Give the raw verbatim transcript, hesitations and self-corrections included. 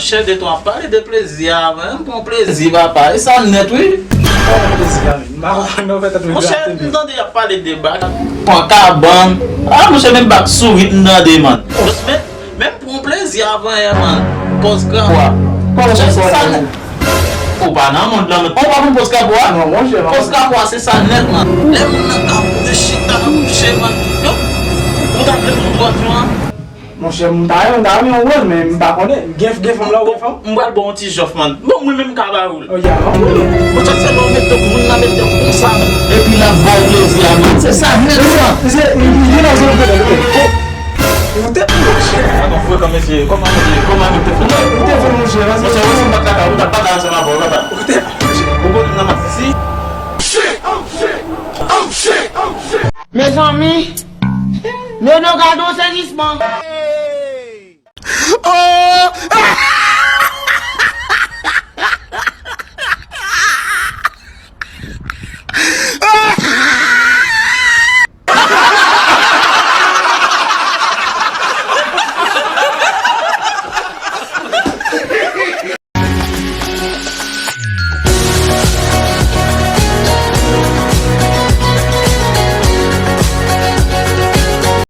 Monchè, de twa ap pale de plezi a, men m pran plezi papa, e sa nèt wi. Kòman plezi a menm? M pa konprann non, fè tèt mwen Monchè, grate m menm. Tande y ap pale de bak, pran kabann. Ah, monchè, menm bak sourit m tande, man. Men, men m pran plezi avan yè, man. Pòz krabwa. Kòman Monchè, se sa sa nèt. Ou pa nan mond lan, men ou pa konn pòz krabwa? Non, monchè, non. Pòz krabwa, se sa nèt, man. Lè moun nan ka pou de chita, mouche, man. Yo, ou ta vle m dwòt yo, an? Monchè, m ta renmen, m ta renmen yon wòl, men m pa konnen. Gen, gen fanm la ou gen fanm? M pral ba w yon ti jòf, man. Bon, mwen menm m ka ba ou l. Oh, ya, non. Monchè, se lè w mete moun nan mete w konsa, man. Epi l ap ba w plezi a, man. Se sa nèt, man. Se, li gen nan zòn kote, kote. Ou te monchè. Avan frekan mesye, kòman mesye, kòman nou te fè?